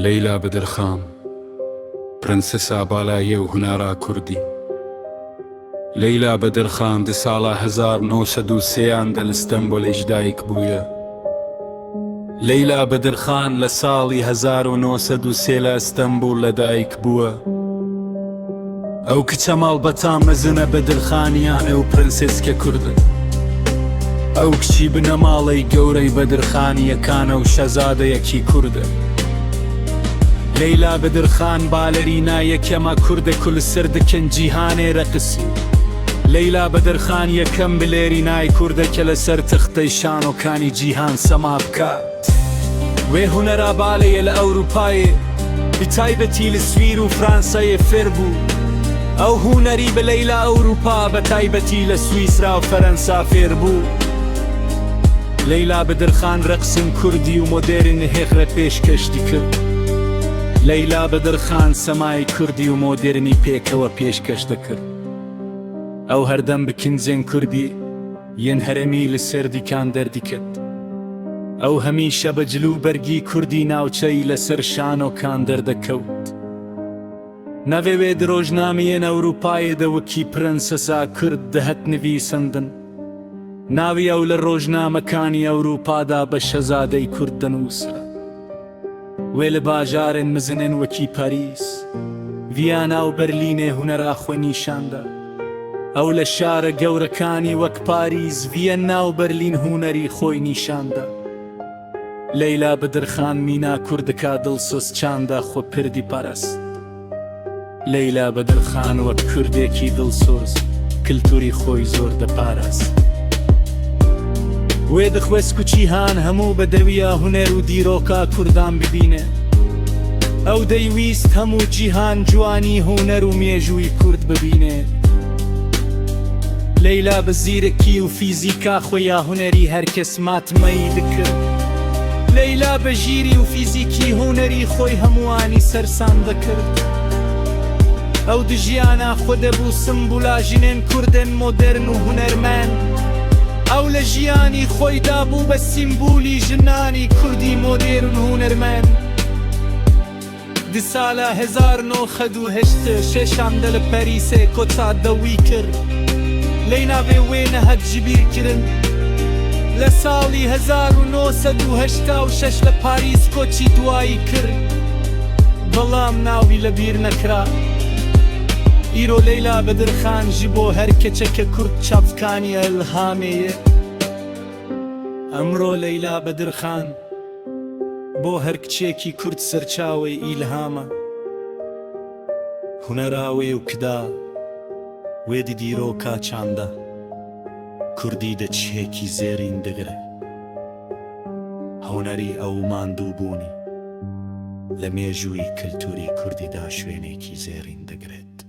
لەیلا بەدرخان، پرەنسێسا بالایێ و هونەرا کوردی. لەیلا بەدرخان د ساڵا 1903 یان دە لە ستەنبۆلێ ژ دایک بوویە. لەیلا بەدرخان لە ساڵی 1903 لە ئەستەنبوڵ لەدایک بووە. ئەو کچە ماڵبەتا مەزنە بەدرخانیانە و پرەنسێسکە کوردە. ئەو کچی بنەماڵەی گەورەی بەدرخانییەکانە و شەزادەیەکی کوردە. لەیلا بەدرخان بالەرینا یەکەمە کوردە کو لە سەر دکن جیهانێ رەقسی. لەیلا بەدرخان یەکەم بلێرینای کوردە کە لەسەر تەختەی شانۆکانی جیهان سەما بکات. وێ هونەرا بالەیە لە ئەوروپایێ بە تایبەتی لە سویر و فرانسەیێ فێر بوو. ئەو هونەری بە لەیلا ئەوروپا بە تایبەتی لە سویسرا و فەرەنسا فێر بوو. لەیلا بەدرخان رەقسن کوردی و مۆدێرن هێخرە پێشکەش دکرد. لەیلا بەدرخان سەمای کوردی و مۆدێرنی پێکەوە پێشکەش دەکرد. ئەو هەردەم بە کنجێن کوردی ین هەرێمی لە سەر دیکان دەردیکرد. ئەو هەمیشە بە جل و بەرگی کوردی ناوچەی لەسەر شانۆکان دەردەکەوت. ناوێ وێ د رۆژنامەیێن ئەوروپایێ دە وەکی پرەنسەسا کورد دەهەت نڤیسەندن. ناوی ئەو لە رۆژنامەکانی ئەوروپادا بە شەزادەی کورد دەنووسرا. وێ لە باژارێن مزنێن وەکی پاریس، ڤیانا و بەرلینێ هونەرا خوەی نیشان دا. ئەو لە شارە گەورەکانی وەک پاریس، ڤیەننا و بەرلین هونەری خۆی نیشان دا. لەیلا بەدرخان مینا کوردکا دڵسۆز چاندا خۆ پردی پارست. لەیلا بەدرخان وەک کوردێکی دڵسۆز کلتوری خۆی زۆر دەپاراست. وێ دخوێست کو جیهان هەموو بەدەویا هونەر و دیرۆکا کوردان ببینێ. ئەو دەیویست هەموو جیهان جوانی هونەر و مێژووی کورد ببینێ. لەیلا بە زیرەکی و فیزیکا خۆیا هونەری هەرکەس ماتمەیی دکرد. لەیلا بە ژیری و فیزیکی هونەری خۆی هەمووانی سەرسام دەکرد. ئەو د ژیانا خۆ دەبوو سمبولا ژنێن کوردێن مۆدێرن و هونەرمەند. ئەو لە ژیانی خۆیدا بوو بە سیمبولی ژنانی کوردی مۆدێرن و هونەرمەند. د سالا 1986 دە لە پەریسێ کۆچا دەوی کرد. لەی ناوێ وێ نەهات ژبیر کرن. لە ساڵی 1986 لە پاریس کۆچی دوایی کرد. بەڵام ناوی لەبیر نەکرا. ئیرۆ لەیلا بەدرخان ژ بۆ هەر کەچەکە کورد چاڤکانی ئیلهامێیە. ئەمڕۆ لەیلا بەدرخان بۆ هەر کچێکی کورد سەرچاوەی ئیلهامە. هونەرا وێ و کدا وێ د دیرۆکا چاندا کوردی دە چیهێکی زێرین دگرێ. هونەری ئەو ماندووبوونی لە مێژووی کلتوری کوردیدا شوێنێکی زێرین دەگرێت.